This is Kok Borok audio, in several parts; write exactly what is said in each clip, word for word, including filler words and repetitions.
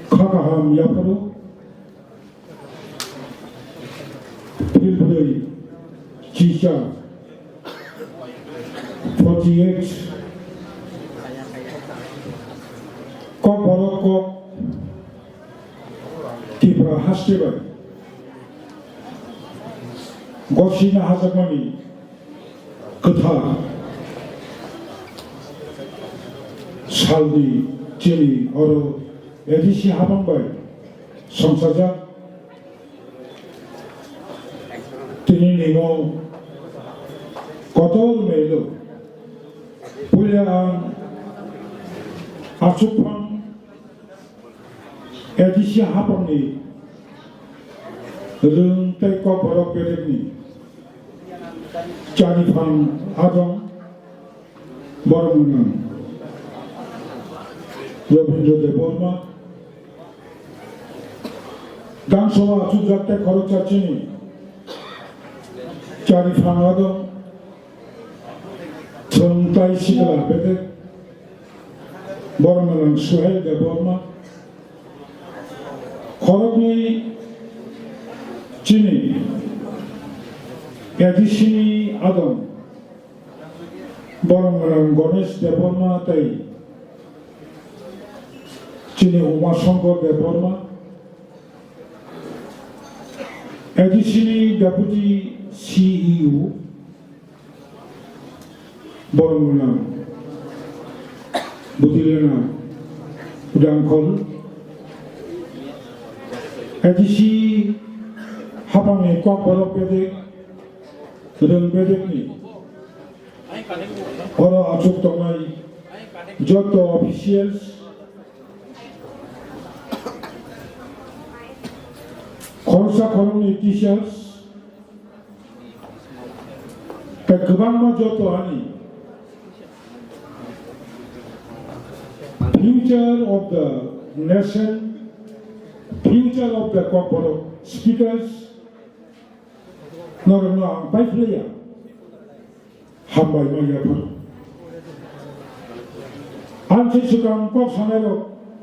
Kha kaham yapharo. Philbrwi chicha forty eight. Kokborok kok Tripura haste bai gosina hajakmani kwthar salni chini oro A D C habang bai songchajak. Tini nimo kotor melo puila ang achukphang A D C hapangni rwng tei kokborok bedekni chariphang adong borok mwnang Rabindra Debbarma. Gangsao achukjak tei khoroksa chini chariphang adong Thwng tai sikla bedek, borok mwnang Suhel Debbarma, khoroknwi chini A D C ni adong, borok mwnang Ganesh Debbarma tei chini Uma Shankar Debbarma, A D C ni Deputy C E O, borok mwnang Budilena Udangkhol, A D C hapangni kokborok bedek, rwng bedekni oro achuk tongnai joto officials, khoroksa khoroknwi teachers, tei kwbangma joto ani future of the nation, future of the Kokborok speakers, norokno ang pai phlaiya. Hambai ma yaphar. Ang se swkang kok sanairok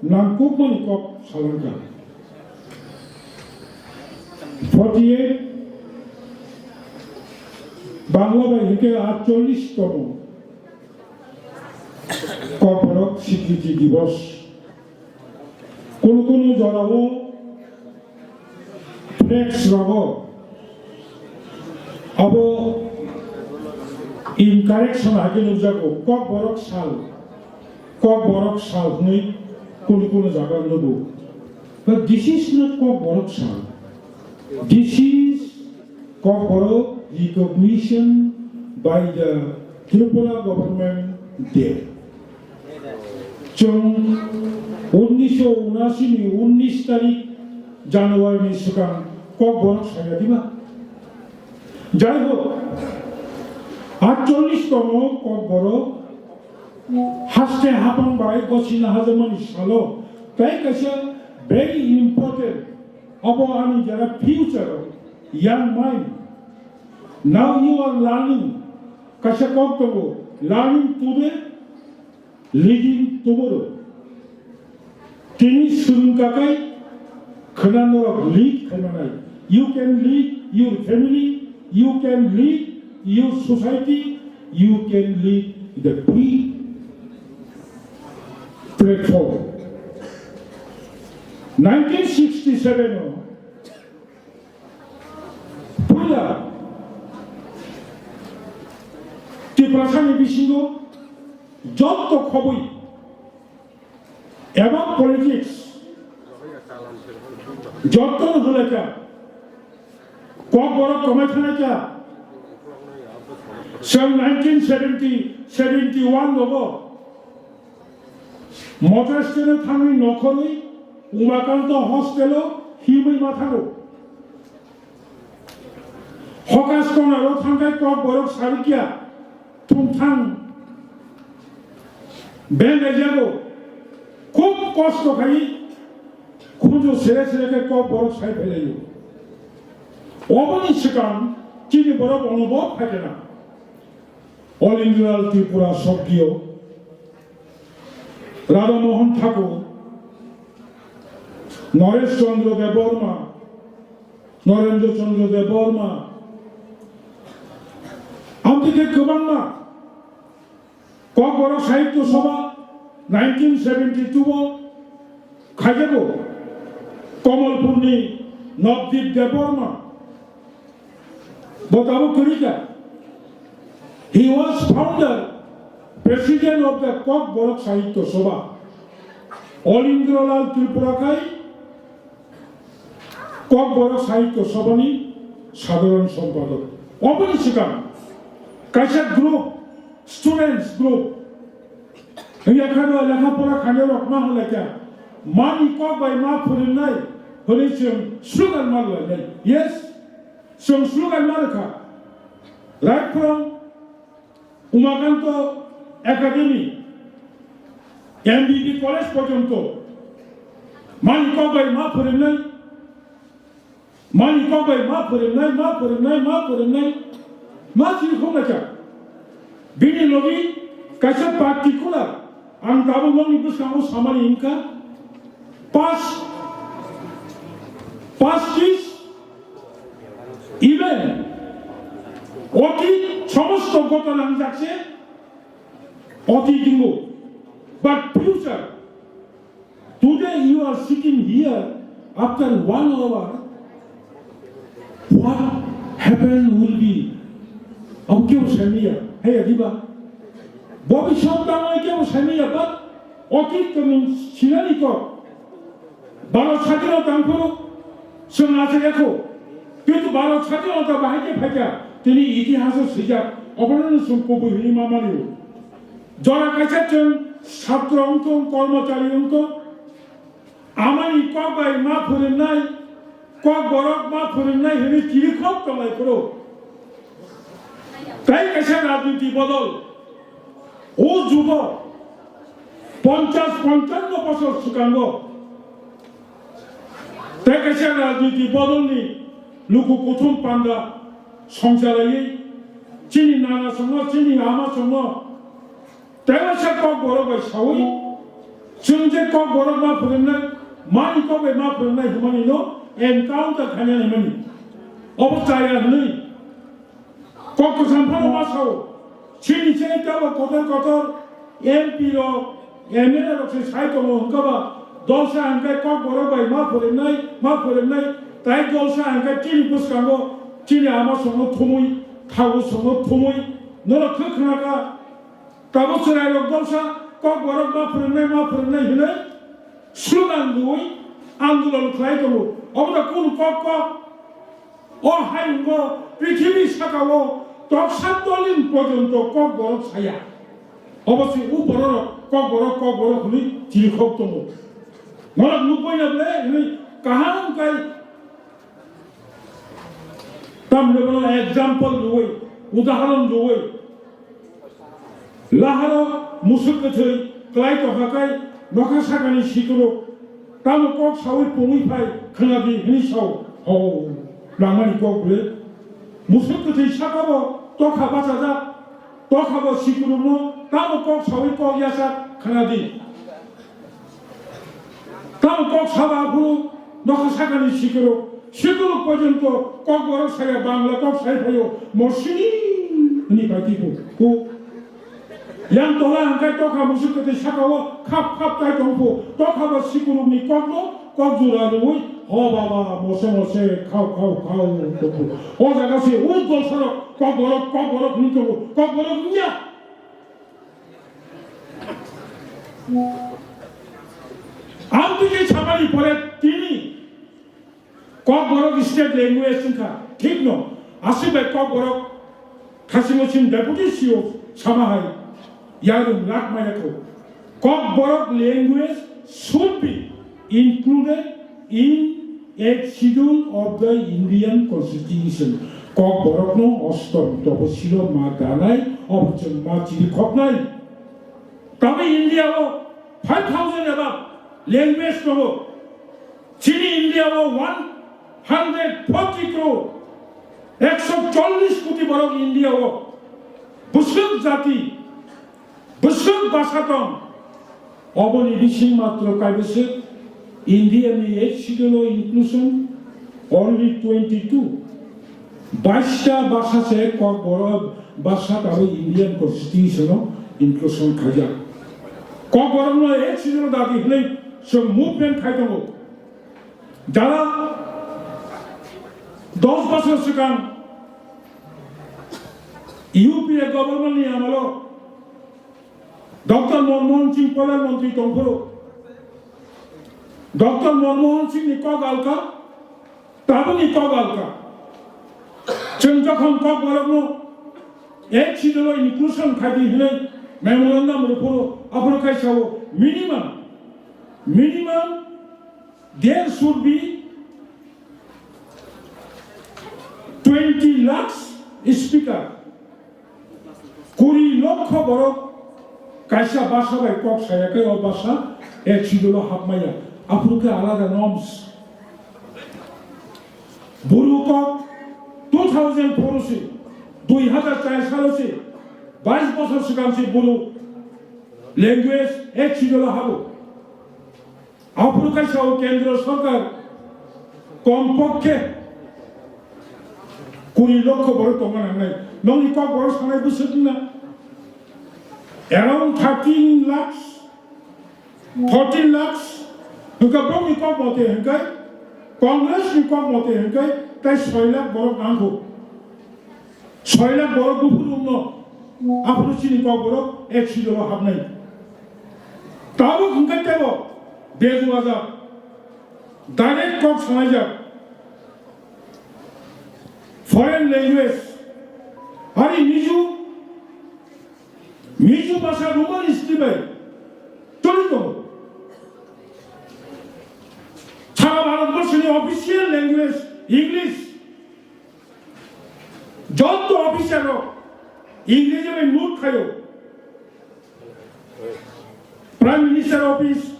nangkukmani kok salangkha. Forty eight, Bangla bai hwnkhe atchollish tomo Kokborok Sikriti Divos. Kunu kunu jorao flex rogo abo incorrection hai khe nukjago, Kokborok sal, Kokborok sal hwnwi kunu kunu jaga nugo. But this is not Kokborok sal. This is Kokborok recognition by the Tripura government day. Chwng unnisho unashi ni unnish tarik January ni swkang Kokborok saya diba? Jai hok, atchollish tomo Kokborok haste hapang bai gosina hajakmani salo tei kaisa very important, abo ani jara future young mind. Now you are learning, kaisa kok tongo, learning today, leading tomorrow. Tini swrwngkha khe khwna norok lead khlaimanai. You can lead your family, you can lead your society, you can lead the free platform. Nineteen sixty-seven o puila Tiprasani bisingo jotto khobwi eba politics jotto hwlaikha, Kokborok kwmai thanglaikha. Chwng nineteen seventy, seventy one logo Motor stand-o thangwi nokhorwi Umakanto hostel-o himwi ma thango. Hokas konaro thangkhai Kokborok sarikya thumthang beng raijago. Khub kosto khai khunju sere sere khe Kokborok sai phailaio. Oboni swkang chini borok Onubodh phaikhe na. All India Tripura Sokdiyo, Radha Mohan Thakur, Naresh Chandra Debbarma, Narendra Chandra Debbarma, amtike kwbangma Kokborok Sahitya Sabha nineteen seventy-two o khaijago. Kamalpurni Navdeep Debbarma bo tabuk kwrwi kha. He was founder, president of the Kokborok Sahitya Sabha. Olindra Lal Tripura khai Kokborok Sahitya Sabhani sadharan sompadok. Oboni swkang kaisa group, students group, wngya kheno lekha pora khainai rok ma hwnlai kha, mani kok bai ma phwrwngnai hwnwi chwng slogan ma rwlainai. Yes, chwng slogan ma rwkha. Right from Umakanto Academy, M B B College porjonto mani kok bai ma phwrwngnai, mani kok bai ma phwrwngnai, ma phwrwngnai, ma phwrwngnai, ma chini khok naikha. Bini logi kaisa particular, ang tabuk nokni bwskango samani wngkha, pas, pas kis, even oti somosto goto nangjak se oti dingo. But future, today you are sitting here, after one hour, what happened will be? Abo kebo saimaya, hai adiba. Bobiswt tamo kebo saimaya, but otit to nwng sinani kok. Bharat sadhinota wngphuru chwng achai ya kho. Kintu Bharat sadhinota bahai khe phaikha, tini itihaso swijak, obono chwng kubui hwnwi ma mani o. Jora kaisa chwng satro wngthung, kormochari wngthung, amani kok bai ma phwrwngnai, kokborok ma phwrwngnai hwnwi chirikhok tonglai phuru. Tai kaisa rajniti bodol. O jugo ponchash ponchanno bosor swkango tai kaisa rajniti bodolni luku kuthum panda songchalaiwi chini nana songno, chini ama songno tai kaisa kokborok bai sawi, chwng je kokborok ma phwrwngnai, mani kok bai ma phwrwngnai hwnmani no encounter khaina hwnmani. Obo chaya hwnwi Kok kwcham phano ma sao. Chini chini tebo kotor kotor M P rok, M L A rok se sai tongo, hwnkhe ba dolsa hwnkhe kokborok bai ma phwrwngnai, ma phwrwngnai, tai dolsa hwnkhe chini bwskango chini ama songno thumwi, thago songno thumwi, norok khe khna kha. Tabuk chwrairok dolsa kokborok ma phwrwngnai, ma phwrwngnai hwnwi slogan rwui andolon khlai tongo. Obo da kunu kok kok? O hayungo prithibi sakao toksa tolin porjonto kokborok saya. Obo se o bororok kokborok, kokborok hwnwi chirikhok tongo. Norok nukbai na ble hwnwi kaham kai tamni bono example rwui, udahoron rwui. Laharo musuk kwthwi klai tongkha kai nokha sakani sikuruk tamo kok saui pungui phai khwnadi hwnwi sao. Ho, langmani kok ble. Musuk kwthwi sakabo tokha bachajak, tokhabo sikurukno tamo kok saui kok yasak khwnadi. Tamo kok saba aphuru nokha sakani sikuruk, sikuruk porjonto kokborok saya Bangla kok sai phaio, morsini hwnwi pai twibo. Ku yang tola hwnkhe tokha musuk kwthwi sakao khap khap tai tongphu, tokha bo sikurukni kokno kok jora rwui, ho baba, mose mose, khao khao khao tongphu. O jaga se o dolsorok kokborok, kokborok hwnwi tongo, kokborok wngya. Amtwkhe samani pore tini Kokborok state language wngkha, thik no? Aswk bai Kokborok Thasingosing Deputy C E O sama hai yarwng rak maya kho. Kokborok language should be included in Eighth Schedule of the Indian Constitution. Kokborokno ostom topsilo ma danai, obo chwng ma chirikhoknai. Tamo India o five thousand above language tongo. Chini India o one hundred forty crore, ekso chollish koti borok India o. Bwswk jati, bwswk basa tong. Oboni bising matro kaibwswk India ni eighth schedule o inclusion only twenty two. Baista basa se Kokborok basa tabo Indian Constitution o inclusion khaijak. Kokborok no eighth schedule dati hinwi se movement khai tongo. Jara dos bosor swkang U P A government ni amalo Doctor Manmohan Singh Pradhan Mantri tongphuru. Doctor Manmohan Singh ni kok alka, tabukni kok alka. Chwng jokhon Kokborokno eighth schedule o inclusion khaidi hinwi memorandum rwphuru, aphuru khe sao minimum, minimum there should be twenty lakhs speaker. Kuri lokho borok kaisa basa bai kok saya khe o basa eighth schedule o hapmaya. Aphuru khe alada norms. Buru kok two thousand four o se, dui hazar char salo se, bais bosor swkang se Buru language eighth schedule o habo. Aphuru kaisa o kendro sorkar kom pokkhe kuri lokho borok tongma nangnai. Nongni kok borok sanai bwswk wngna? Around thirteen lakhs, fourteen lakhs hwnkha bongni kok mote hwnkhe, Congress ni kok mote hwnkhe tai soi lakh borok nangkho. Soi lakh borok buphuru wngno, aphuru chini Kokborok eighth schedule o hapnai. Tabuk hwnkhe tebo bejuajak, direct kok sanaijak. Foreign language, ari Mizo, Mizo basa Roman history bai toli tongo. Sara Bharat borsoni official language English. Joto officer rok Ingreji bai move khaio. Prime Minister office,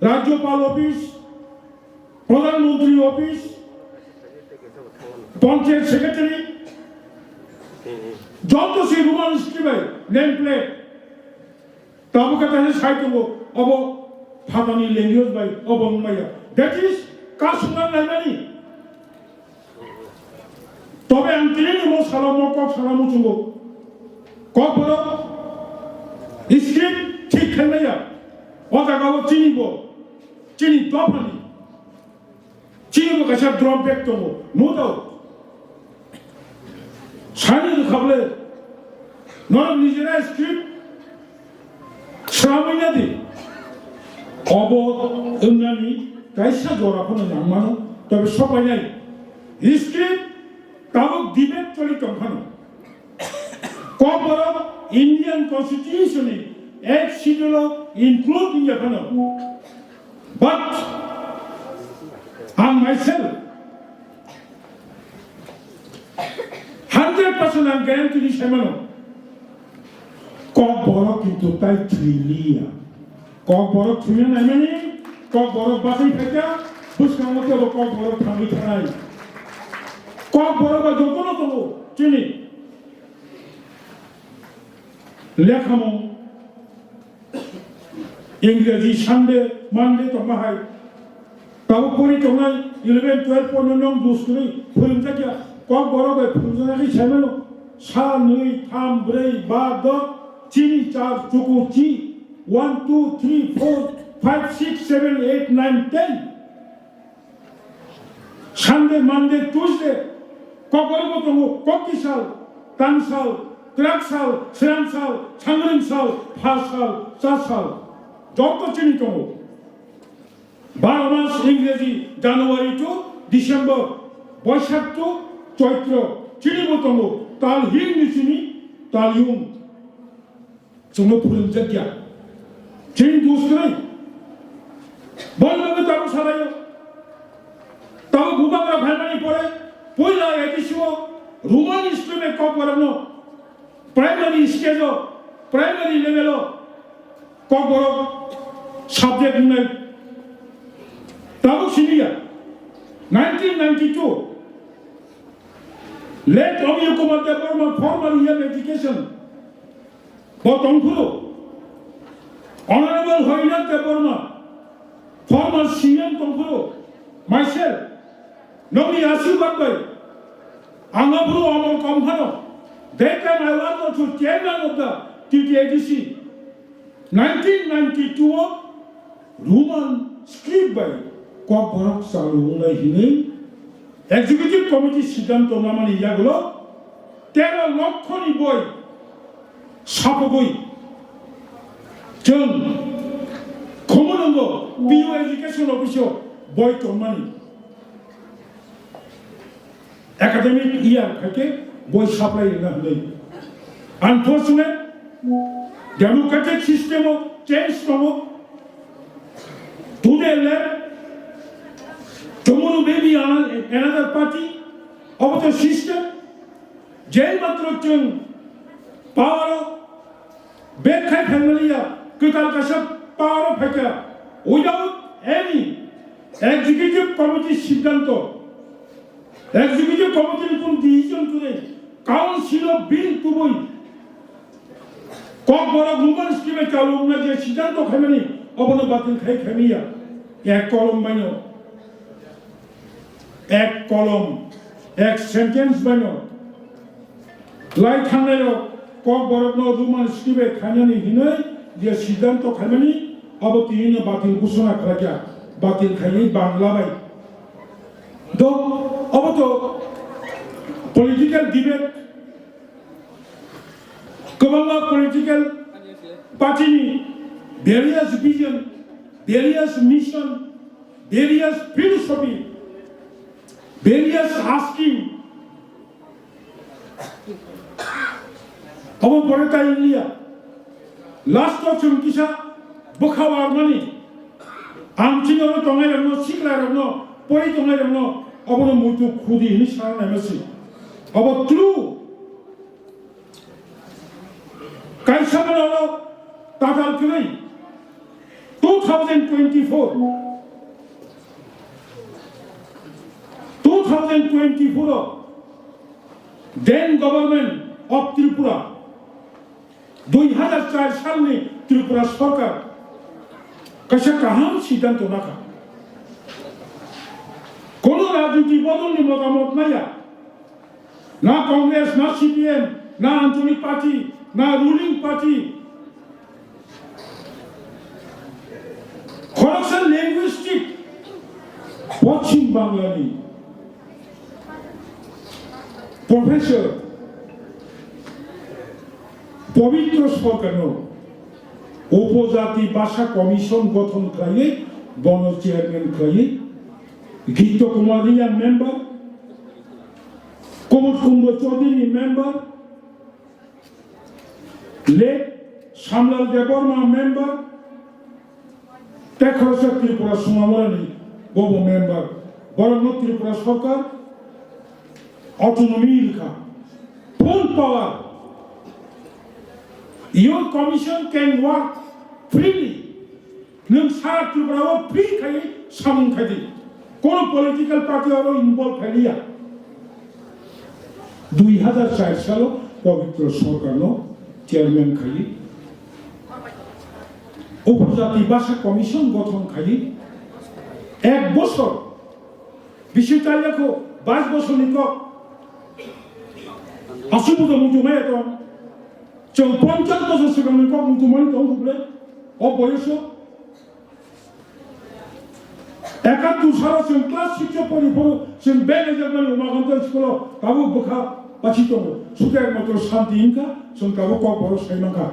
Rajyapal office, Pradhan Mantri office, Panchayat Secretary, joto se Roman script bai name plate. Tabuk khe kaisa sai tongo, obo phatani language bai obo wngmaya. That is, kasungna naimani. Tobe ang tini ni mo salo mo kok sala muchungo. Kokborok script thik khaimaya. O jaga o chini bo, chini dophani. Chini bo kaisa drawback tongo, no doubt. Sani rwkha bole, norok nijera script sramwi na di. Obo wngnani kaisa jora phano nangmano, tobe sopainai. Script tabuk debate choli tongphano. Kokborok Indian Constitution ni eighth schedule o include wngya phano. But ang myself hundred percent ang guarantee di saimano. Kokborok kintu tai thwiliya. Kokborok thwina naimani, Kokborok bachai phaikha, bwskango teibo Kokborok thangwi thanai. Kokborok ba jotono tongo chini lekhamung, Ingreji Sunday, Monday tongma hai. Tabuk pori tongnai eleven, twelve porno nong dus kwrwi phwrwngjakya. Kokborok bai phwrwngjaknai khe saimano. Sa, nwi, tham, brwi, ba, do, chini, char, chuku, chi, one, two, three, four, five, six, seven, eight, nine, ten. Sunday, Monday, Tuesday, Kokborok bo tongo, Kokti sal, Tangsal, Twraksal, Swrangsal, Sangringsal, Phasal, Chasal, joto chini tongo. Baro mas Ingreji January to December, Boishak to Choitro, chini bo tongo, Tal hing ni chini, Tal yung. Chwngno phwrwngjakya. Chini dus kwrwi. Boni bagwi tabuk salaio. Tabuk bubagra phaimani pore puila A D C o Roman script bai Kokborokno primary stage o, primary level o Kokborok subject wngnai. Tabuk siniya. Nineteen ninety-two, late Amiya Kumar Debbarma, former E M Education, bo tongphuru, Honorable Harinath Debbarma, Former C M tongphuru, myself, nokni asirwad bai, ang aphuru omor kom phano, that time I was also chairman of the T T A D C. Nineteen ninety-two o Roman script bai Kokborok chalu wngnai hinwi Executive Committee siddhanto namani yagulo tero lokhoni boi sapogwi chwng Khumulwngo P U Education Office o boi tongmani. Academic year khaikhe boi supply rwna hwnwi. Unfortunate, democratic system o change tongo. Today left, tomorrow maybe another, another party, obo to system. Jai matro chwng power o Bek khai phaimaliya, kwtal kaisa power o phaikha, without any executive committee siddhanto, executive committee ni kun decision kwrwi, council o bill tubui, Kokborok Roman script bai chalokna je siddhanto khaimani, obono batil khai khaimiya, ek kolom baino. Ek kolom, ek sentence baino lai thangnairok Kokborokno Roman script bai khainani hinwi je siddhanto khaimani, abo tinino batil ghosona khlaikha, batil khaiwi Bangla bai. Do, abo to political debate, kwbangma political party ni various vision, various mission, various philosophy, various asking. Omo pore tai wngya. Last o chwng kisa bwkha warmani. Ang chini oro tongnai rokno, sikla rokno, pori tongnai rokno, obono muitu khudi hinwi sana naima si. Obo true. Kaisa mano tatal kwrwi two thousand twenty-four, two thousand twenty-four o then Government of Tripura, dui hazar char salni Tripura Sarkar kaisa kaham siddhanto nakha. Kono rajniti bodolni motamot naya, na Congress, na C P M, na Anchalik Party, na ruling party. Khoroksa linguistic Poschim Banglani professor Pabitra Sarkarno Upojati Bhasha Commission gothon khlaiwi bono chairman khlaiwi, Gito Kumar Reang member, Komol Kumar Chaudhary member, late Shyamlal Debbarma member, tei khoroksa Tripura Swnamorani bobo member. Borokno Tripura Sarkar autonomy rwkha, full power. Your commission can work freely. Nwng sara Tripura o free khai samung khai di. Kono political party oro involve khai liya. Dui hazar char salo Pabitra Sarkarno chairman khai. Upojati Bhasha Commission gothon khai. Ek bosor. Bisi chaliya kho, bais bosorni kok. Aswk bujo muchungmaya tong. Chwng ponchash bosor swkangni kok muchungmani tong khuble. O boyoso. Ekattur salo chwng class six o pori phuru chwng belaijak mani Umakanta school o tabuk bwkha pachi tongo. Suda ekmatro shanti wngkha, chwng tabuk Kokborok sai mankha.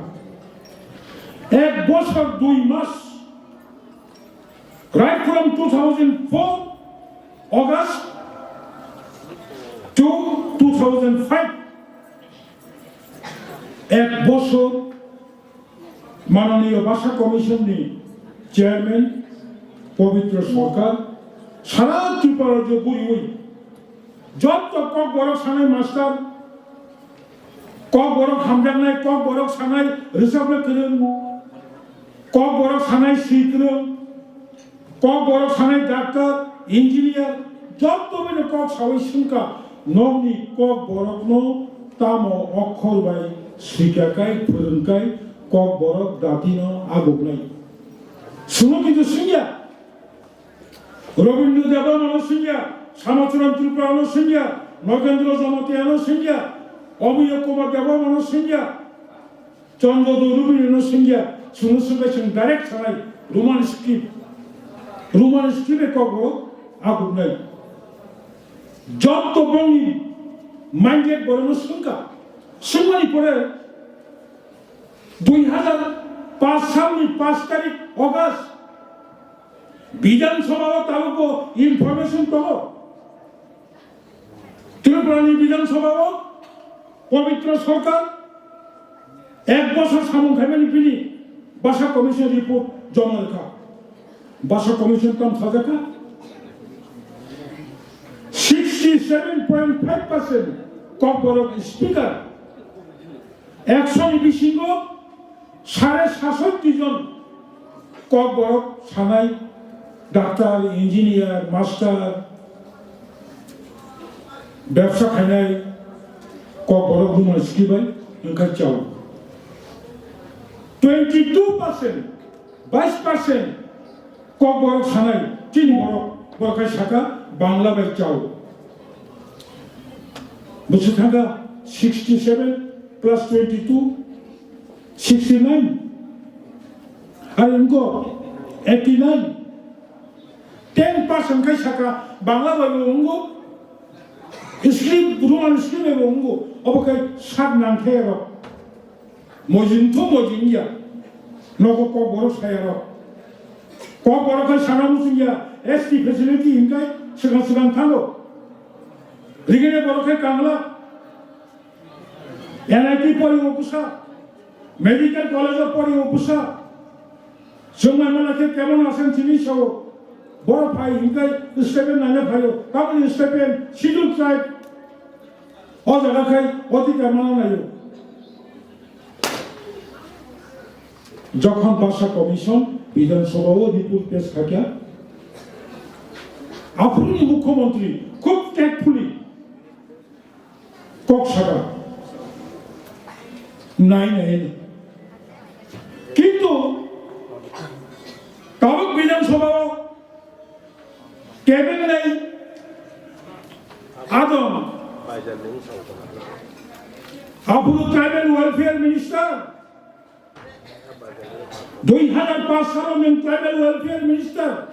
Ek bosor dui mas, right from two thousand four August to two thousand five, ek bosor Mananiya Bhasha Commission ni Chairman Pabitra Sarkar sara Tripura rajyo guriwi jotto Kokborok sanai master, Kokborok hamjaknai, Kokborok sanai rwchapna kwrwng, Kokborok sanai swi kwrwng, Kokborok sanai doctor, engineer, jotto bini kok sawi swngkha, nokni Kokborokno tamo okhor bai swika kai, phwrwng kai, Kokborok datino aguknai. Swngno kintu swngya, Robindra Debbarma no singya, Shyamacharan Tripura no singya, Nagendra Jamatia no singya, Amiya Kumar Debbarma no singya, Chandra Dorubini no singya, sunu singya sing direct sanai Roman script. Roman script e kok bo agut nai. Jotto bongni minded borok no singka. Singmani pore dui hazar paanch salni paanch tarik August Bidhan Sabha o tabuk bo information tongo. Tripura ni Bidhan Sabha o Pabitra Sarkar ek bosor samung khaimani bini Basa Commission report joma rwkha. Basa Commission tam sajak kha. Sixty seven point five percent Kokborok speaker. Ekso ni bisingo sare sasoti jon Kokborok sanai, doctor, engineer, master, bebsa khainai Kokborok Roman script bai wngkha chao. Twenty two percent, bais percent Kokborok sanai chini borok, borok hai saka Bangla bai chao. Bwswk thangkha sixty seven plus twenty two, sixty nine. Ar wngkha eighty nine. Ten percent khai saka Bangla bai bo wngo, script, Roman script bai bo wngo. Obo khai sak nangkhe rok. Mojing tho mojing ya. Nogo Kokborok saya rok. Kokborok khai sana muchung ya. S T facility hinkai swkang swkang thango. Rigene borok khai kangla. N I T pori o bwsa. Medical college o pori o bwsa. Chwng mai mala khe kemon asen chini sao. Borok phai hinkai stipend nana phaio. Tamoni stipend schedule tribe. O jaga khai odhikar mana naio. Jokhon Basa Commission Bidhan Sabha o report pesh khaikha, aphuruni Mukhyamantri khub tactfully kok saka nai nai. Kintu tabuk Bidhan Sabha o Cabinet adong. Aphuru Tribal Welfare Minister, dui hazar paanch salo nwng Tribal Welfare Minister.